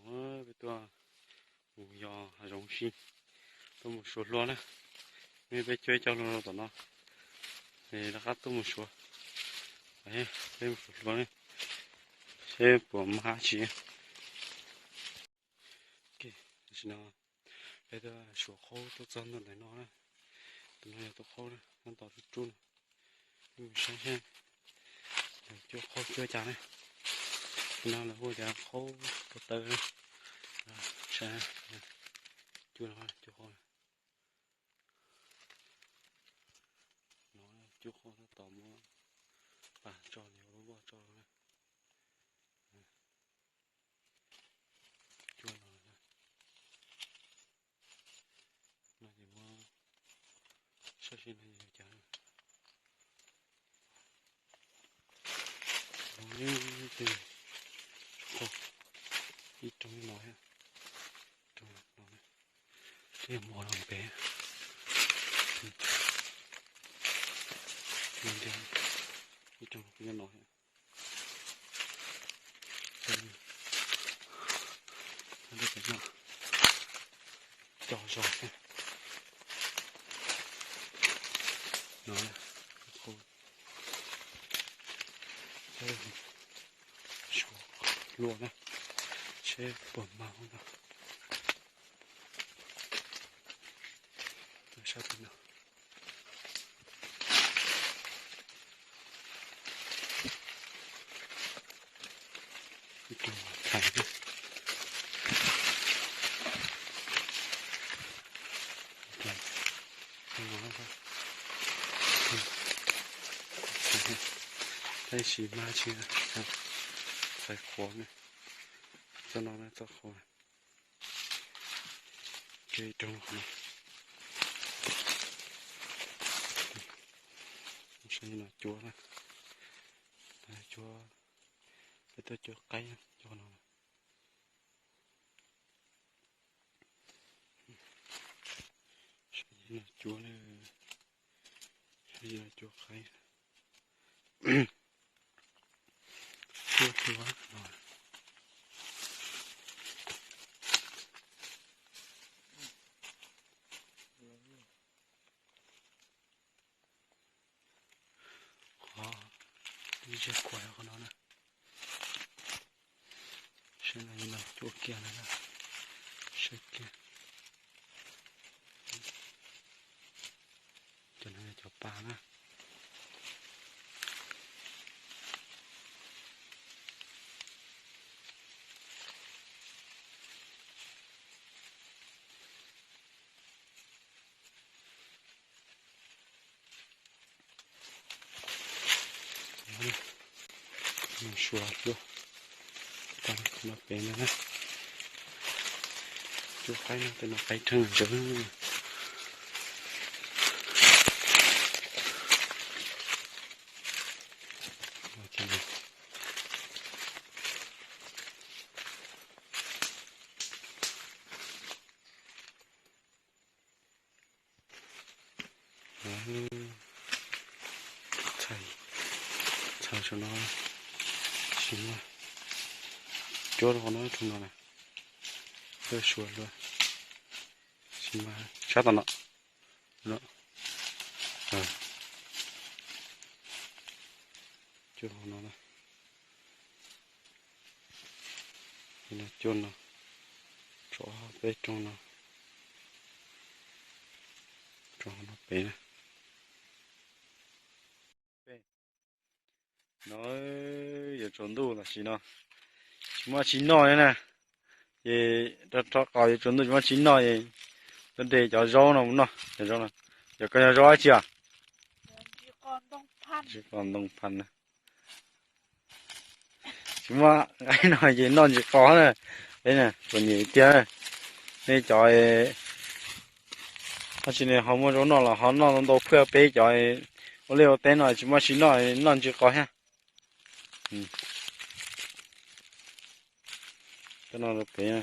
Peb tuaj mus yos hav zoov si, tuaj mus suav hlua na. Mej peb cuab ib co hlua rau tom no, es rov qab tuaj mus suav. Peb mus suav hlua ne, seb puas mag tsi. Tam sim no peb tuaj suav qhaub tuaj txog ntua ntawm no na. Tus no yog tus qhaub na, nyob tos rub rub no. Peb mus saib seb cuab qhaub cuab cas ne. Tus no lawv hu tias qhaub puas taw na. Saib, cuab no, cuab qhaub no, cuab qhaub tab tom muab pas tso, lub loj tso na. Cuab no, no ces muab saib seb no yog cas. Ib tug, ib rooj no thiab, rooj no, ib rooj no pem, ib rooj no thiab. Cog zog thiab. No, suav hlua na, seb puas mag no. Sab tim no. Ib tug thaiv thiab. Tab sis mag tsis, thaiv qhuav ne. Txoj no na, txoj qhuav. Ib rooj no, saib no cuab na, cuab, peb tuaj cuab qaib cuab no. Saib no cuab na, saib no cuab qaib. Cuab cuab no. Qhov, ib zej khuam qhov no na. Saib no, cuab kiag no na. Saib kiag. Cov no yog cov pa na. Mus suav cuab, no pem no na. Cuab qaib no, tej no qaib rheej ntsev. Txhais saum no, tsis muaj, cuab rau qhov no, rau no na, suav luaj, tsis muaj, sab tom no. Cuab no, cuab no, tso peb rooj no, tso no pem na. No yuav tsaus ntuj tam sim no, tsis muaj tsi noj li na. Ces rau rau qaus yuav tsaus ntuj tsis muaj tsi noj es tuaj de cov zaub no mus noj. Cov zaub no, cov ko yog zaub dab tsi os? Ntsis qos ntoo pha na. Tsis muaj nqaij no ces noj ntsis qos na. Peb txom nyem tiag. Nej cov, tab sis ne ho muaj zaub noj los ho noj ntau phwj, peb cov ua liaj ua teb no tsis muaj tsi noj, noj ntsis qos thiab. Tej no rau pem.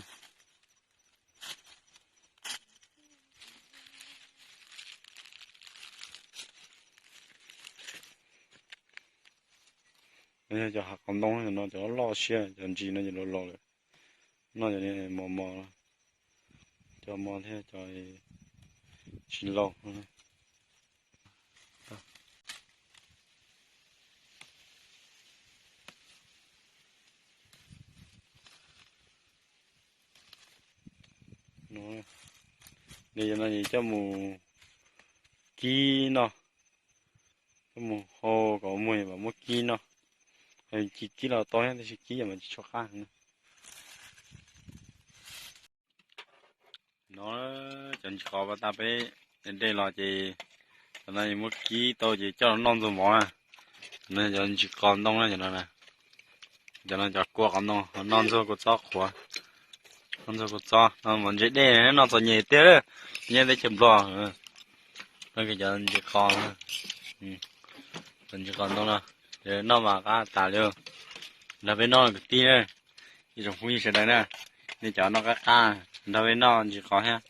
Cov hav qos ntoo no cov loj siab, cov ntsis no ces los los lawm. Noj cov mos mos, cov mos thiab cov tsis laus. Nws cov no ces coj mus kib noj, coj mus hau kom muag mam muab kib noj. Ces kib los tau thiab tab sis kib mas tsis tshua qab. No cov ntsis qos pas tas peb dej los ces cov no muab kib tau ces coj los noj ntxuag mov na. No cov ntsis qos ntoo na, cov no, cov no cov kua qos ntoo, noj ntxuag kua txob qhuav, noj ntxuag kua txob no, mov ntse dej noj txom nyem tiag, nyob teb chaws Nplog. No cov ntsis qos, cov ntsis qos ntoo no, noj mas qab tas li. Nrog peb noj kwv tij na, ib tsoom phooj ywg sawv daws na, nej cov noj qab qab, nrog peb noj ntsis qos thiab.